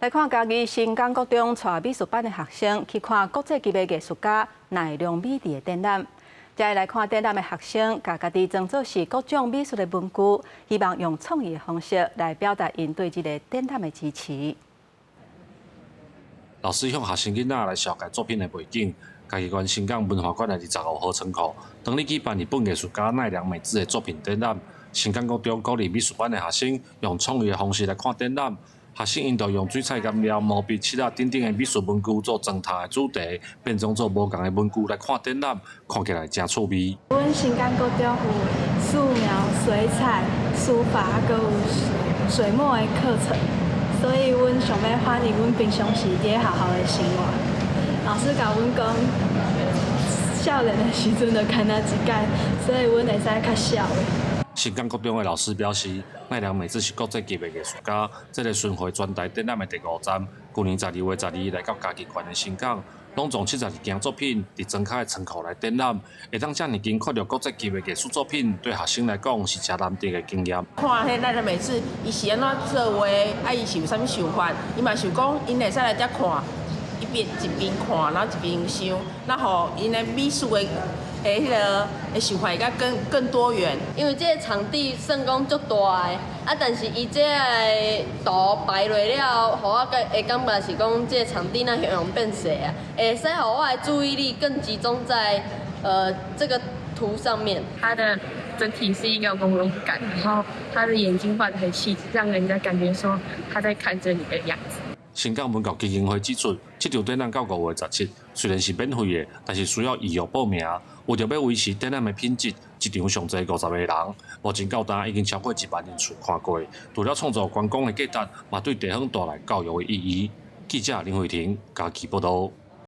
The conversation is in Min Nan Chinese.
來看嘉義新港國中帶美術班的學生去看國際級的藝術家奈良美智的展覽。這來看展覽的學生，共家己裝做是各種美術的文具，希望用創意的方式來表達𪜶對這个展覽的支持。老師向學生囡仔來紹介作品的背景。嘉義縣新港文化館的25號倉庫，當日舉辦日本藝術家奈良美智的作品展覽。新港國中國立美術班的學生用創意的方式來看展覽。學生𪜶就用水彩顏料、毛筆、漆仔等等的美術文具做裝屐的主題，變裝做無仝的文具來看展覽，看起來誠趣味。阮新港國中有素描、水彩、書法，閣有水墨的課程，所以阮想欲反映阮平常時佇咧學校的生活。老師共阮講，少年的時陣就干焦一擺，所以阮會使較痟的。新港國中的老師表示，奈良美智是國際級的藝術家，這个巡迴全台展覽的第五站，舊年12月12日來到嘉義縣的新港，攏總72件作品佇莊跤的倉庫來展覽，會當遮爾近看著國際級的藝術作品，對學生來講是誠難得的經驗。看彼奈良美智，伊是按怎做畫，啊，伊是有啥物想法？伊嘛想講，𪜶會使來遮看，一邊一邊看，然後一邊想，然後𪜶的美術的彼个的想法會較更更多元。因為這个場地算講足大的，啊，但是伊這个圖擺落了後，予我會感覺是講這个場地若雄雄變細啊，會使予我的注意力更集中在這個圖上面。它的整體是一個朦朧感，然後他的眼睛畫得很細緻，讓人家感覺說他在看着你的樣子。新港文教基金會指出，這場展覽到5月17，雖然是免費的，但是需要預約報名。為著欲維持展覽的品質，一場上濟50個人，目前到今已經超過1萬人次看過。除了創造觀光的價值，嘛對地方帶來教育的意義。記者林慧婷嘉義報導。